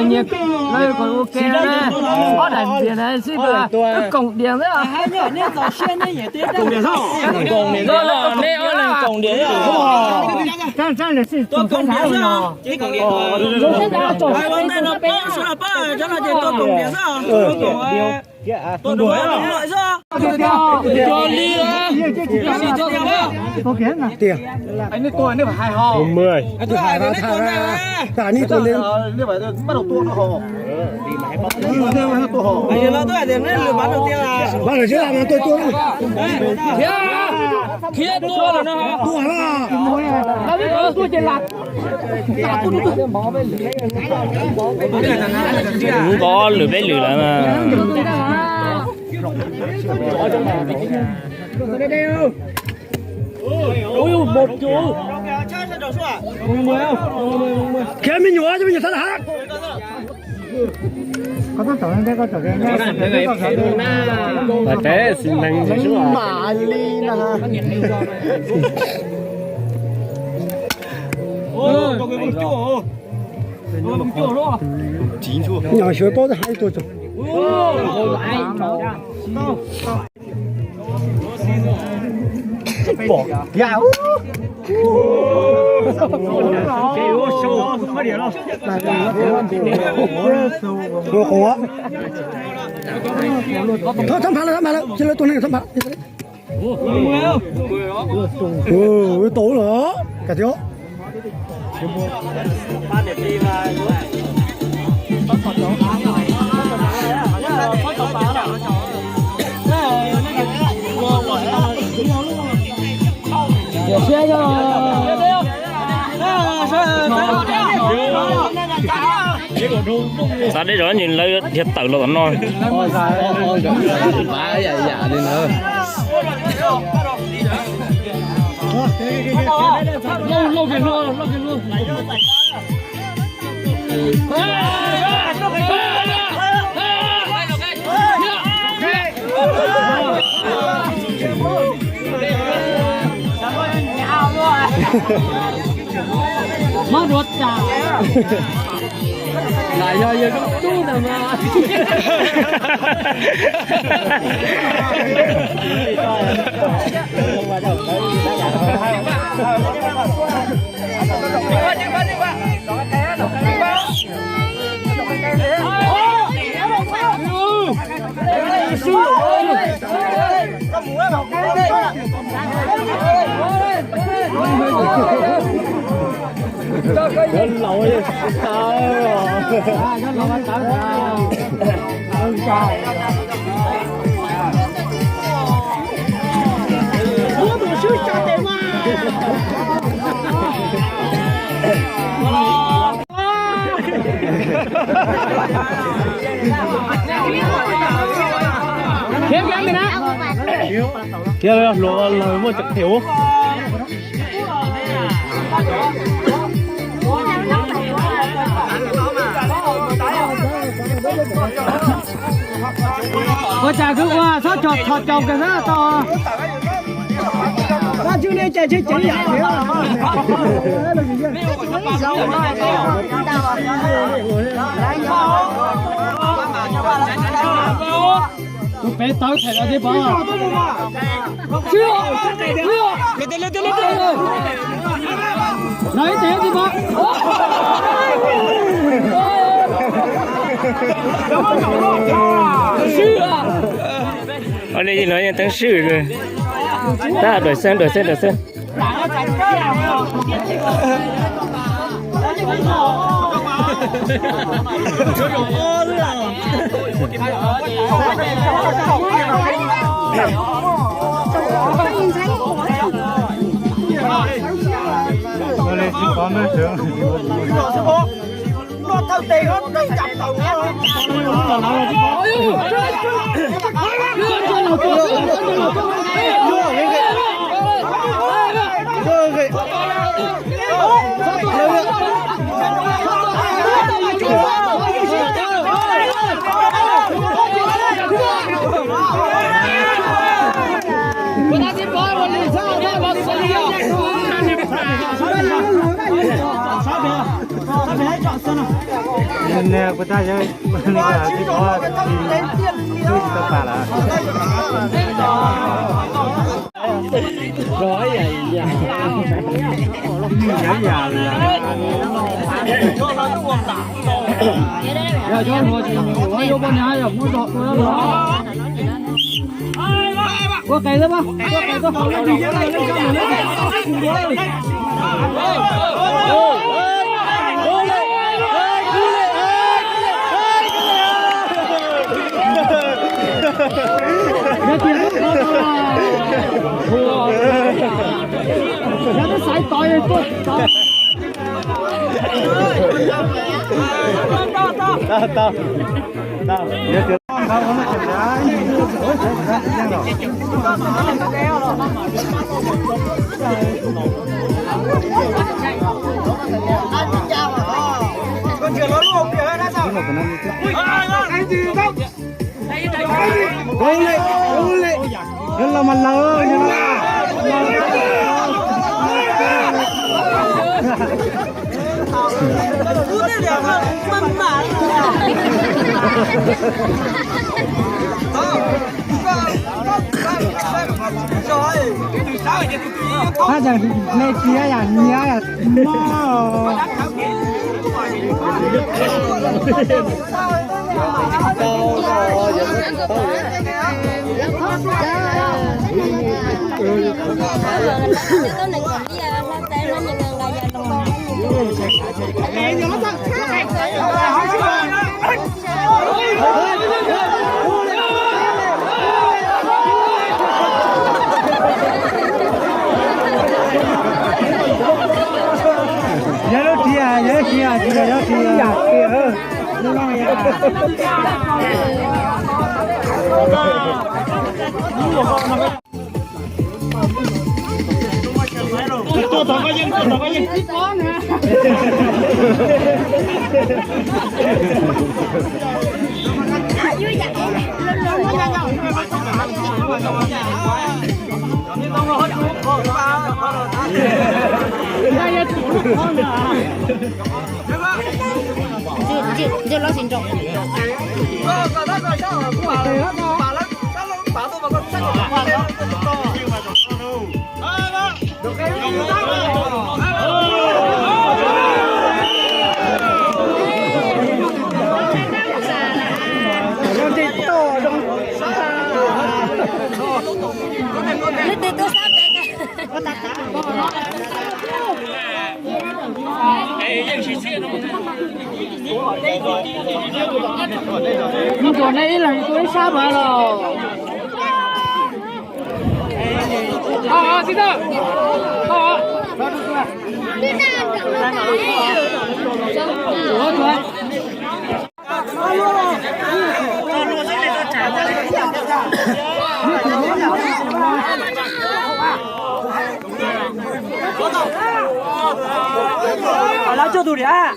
Nyias lawv kom ua ke na, ob daim diav na xij pab koom diav xwb. Koom diav xwb. Neb ob leeg koom diav xwb. Tua koom diav xwb. Tua koom diav xwb. Tua li. Tiag. Mười. Tua li. Khiav tua lawm no. Tua lawm. Ub, ko lwm peb lwm lawm mas. Khiav me nyuam, me nyuam txhob hab. Mas teb xis neeg mam li no. Nyom xyuav paub hab ib tug tso. Thov, thov phav lawm, thov phav lawm, cia lawv tua neeg thov phav. Tau lawm, kam tias. Xav deb zog nws lawv dhia tawm los tom no. Mob duav tas. Lam yog yawg zoo tub ntawd mas. Thiab hluas lawm muaj tseem thiab. Ua cas kwv ua txhob txhos caus kiag xwb tau. Ab, tswb nej cas tswb ceev yam thiab. Tus pem tawv them los tib pov. Lawv ib teg tib pov. Ua li no yeej teeb swj. Tab, duam xeeb, duam xeeb, duam xeeb. Nws kuv tag yog nws tsis tau pas lawm. Ua qe, ua qe, Tau, tau. Ua li, ua li. Yog los mas lawm, yog los. Haj tseem me txiv yam nyiav yam mog. Yog lub txiv, yog lub txiv, tsis yog lub txiv. Mus kom nej ib leeg tua ib sab mas los. Lawv cuaj tus diam.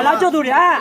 Lawv cuaj tus diam.